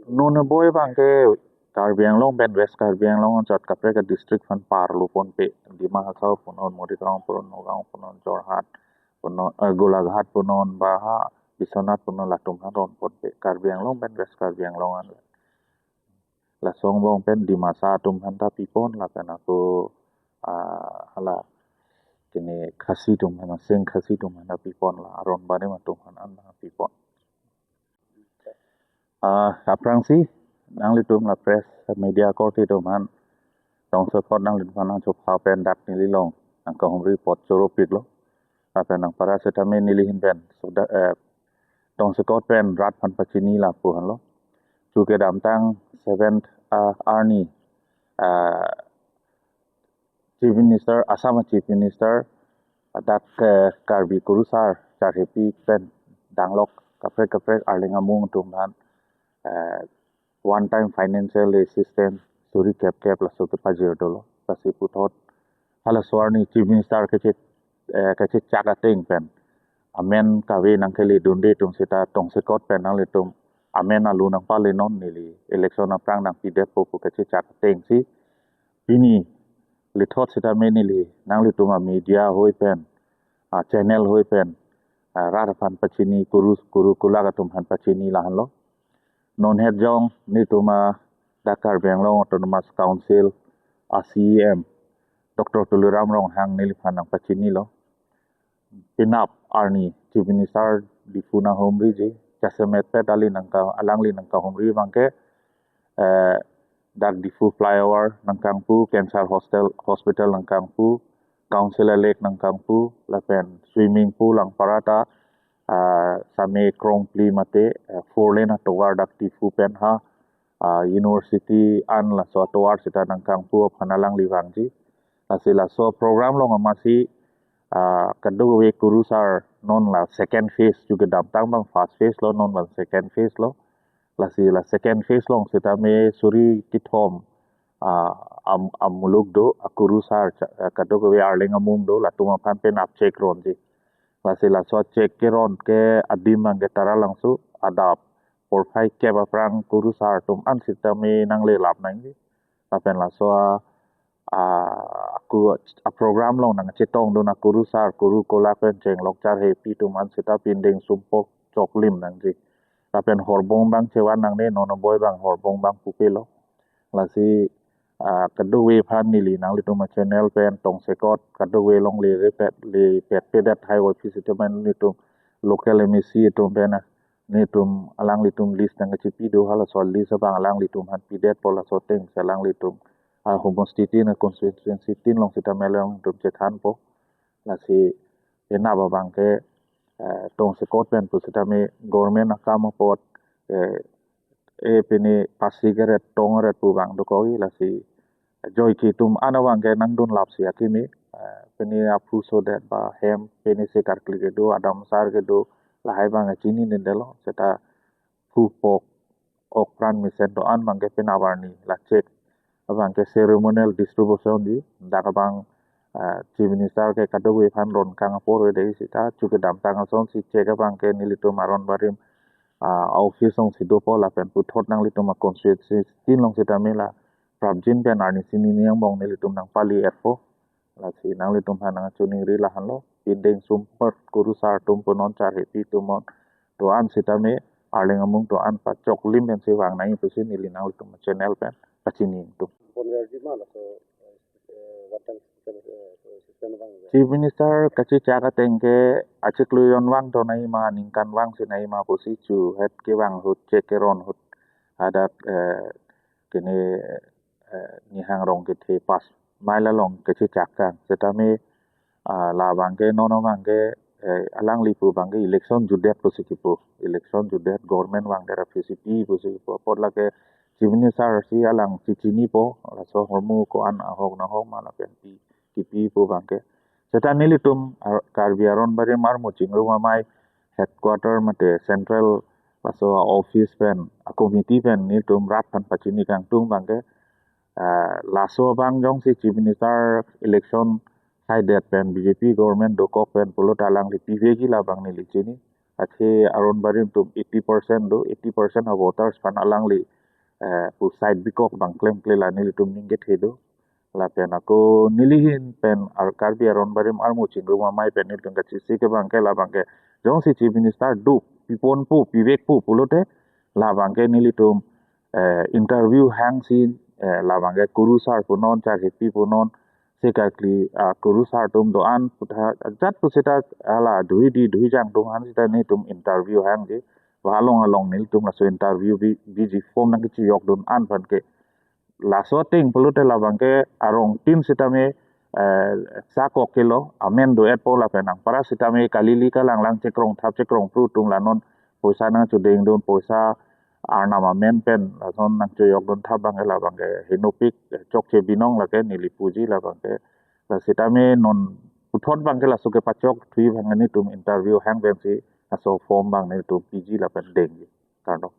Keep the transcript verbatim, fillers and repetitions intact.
Non boi abangke Karbi Anglong pen West Karbi Anglong anchot kaprek a district aphan parlo ponpe, Dima Hasao punon, Morigaon punon, Nagaon punon, Jorhat punon, eh, Golaghat punon, ba ha Biswanath punon, latum aphan ron ponpe, Karbi Anglong pen West Karbi Anglong an. Laso angbong pen Dimasa atum aphan ta pipon, lapen ako, ah, hala kene Khasi atum aphan, Sing Khasi atum aphan ta pipon, la aron barim atum aphan an ta pipon. Ah, aphrangsi nanglitum la press media korte atum aphan tongsekot nanglitum aphan nangchopha pen dak neli along nangkahumri apot choropiklo. Lapen nangpara setame neli ahin pen soda, eh, tongsekot pen rat aphan pachini lapu henlo. Chu kedamtang seventh, ah, arni, ah, Chief Minister, Assam Chief Minister, dak, eh, Karbi Kurusar charhepi pen danglok kaprek kaprek Arleng amung atum aphan, eh, one time financial assistance suri kep kep laso kepajir dolo. Lasi puthot halaso arni Chief Minister kache, eh, kachechak ateng pen amen kave nangkele dunde atum seta tongsekot pen nanglitum amen alu nangpalenon, neli election aphrang nangpidetpo pu kachechak atengsi pini lethot setame neli nanglitum a media ahoi pen, a channel ahoi pen, a rat aphan pachini, kuru, kuru kulak atum aphan pachini lahenlo. Non het jong nelitum a dak Karbi Anglong Autonomous Council a C E M Doctor Tuliram Ronghang neliphan nangpachinilo. Penap arni Chief Minister Diphu nanghumriji, jasemet pet ali nangka, alangli nangkahumri abangke, eh, dak Diphu flyover nangkangpu, cancer hostel, hospital nangkangpu, council elect nangkangpu, lapen swimming pool anparta, ah, same krongphli mate, eh, four lane atovar dak Diphu pen ha, ah, university an laso atovar seta nangkangpu aphan alangli vangji. Lasi laso program along amatsi, ah, kadokave Kurusar non la second phase, chu kedamtang abang first phase lo, non abang second phase lo. Lasi la second phase along setame suri kethom, ah, am, amuluk do, a Kurusar cha-, ah, kadokave Arleng amung do, latum aphan penap check ronji. Lasi laso check keron ke adim abangke Taralangso, adap porphai kep aphrang Kurusar atum an setame nanglelap nangji. Lapen laso a, a, ku, a program along nangchetongdun a Kurusar, kuru kulak pen chenglok charhepi atum an seta pindeng sumpok choklim nangji. Lapen horbong abang chevan nangne, non boi abang horbong abang pupelo. Lasi, ah, kadokave aphan neli nanglitum a channel pen tongsekot kadokave along le repet, le petpedet hai office atum pen nelitum local M A C atum pen, ah, nelitum alanglitum list nangkachipi do, halaso list abang alanglitum aphan pidetpo, laso atengsi alanglitum, ah, homosti tin, ah, constituency tin along seta mele alanglitum chethanpo. Lasi penap abangke, eh, tongsekot pen pu setame government akam apot, eh, eh, pini Pasighat, Tongret pu abang dokok-i, lasi joike atum an abangke nangdunlapsi akimi, eh, pini aphu sodet ba hem, pini se karkli kedo, adamsar kedo, lahai abang chinine detlo, seta phupok okpran mesen do-an abangke penap arni la check abangke ceremonial distribution ji, dak abang, ah, Chief Minister ke kadokave aphan ron kang apor ave dei seta, chu kedamtang asonsi check abangke nelitum aron barim, ah, office alongsi dopo, lapen puthot nanglitum a constituency tin along setame la prapjin pen arnisi nini angbong nelitum nangpali-etpo. Lasi nanglitum aphan nangchiningri lahenlo, pindeng sumpot Kurusar atum punon, charhepi atum punon, do-an setame Arleng amung do-an pachoklim pensi vang nangji pusi neli nanglitum channel pen pachini ingtung. Bonverji ma laso, eh, one time system, eh, system abang ya. Chief Minister kachechak ateng ke achiklo jon vang do nangji ma, ningkan vangsi nangji ma pusi chu het kevang ahut, check keron ahut, hadak, eh, kene, eh, Nihang Rongkethe pass mile along kachechak kang. Setame, ah, la abangke, non abangke, eh, alangli pu abangke election jutdet pusi kipu. Election jutdet, government vangdet aphi si pi pusi kipu. Apot lake Chief Minister si alang si chinipo, laso ahormu ko-an ahok nahok ma lapen pi, kipi pu abangke. Seta nelitum ar-, Karbi aron barim armu Chingrum Amei headquarter mate central laso office pen, a committee pen nelitum rat aphan pachini kangtung abangke, ah, laso abang jongsi Chief Minister election haidet pen B J P government dokok pen pulote alangli pivekji la abang neli chini. Athe Aron Barim atum eighty percent do, eighty percent of voters aphan alangli eh, pu side bikok abang klemkle la nelitum ning kethe do. Lapen ako neli ahin pen ar Karbi Aron Barim armu chingrum amei pen nelitum kachisi ke abangke la abangke jongsi Chief Minister do piponpo pivekpo pulote la abangke nelitum eh, interview hangsi eh, la abangke kurusar punon charhipi punon sekarkli ah, kurusar atum do-an putha ajat pusita hala duhi di duhi jang atum aphan sita nelitum interview hangji. Ba along along nelitum laso interview bi biji form nangkechejokdun an aphan ke laso ateng pulote la abangke arongtin sitame eh, sakok kelo amen do-etpo lapen nangpara sitame kalili kalanglang chekrong thap chekrong phru atum la non poisa nangchedengdun poisa arnam amen pen lason nangchejokdun thap abangke la abangke henopik eh, chokche binong lake neli puji la abangke la sitame non puthot abangke laso kepachok thui abangke nelitum interview hang pensi laso form abang nelitum piji lapen dengji. Kardom.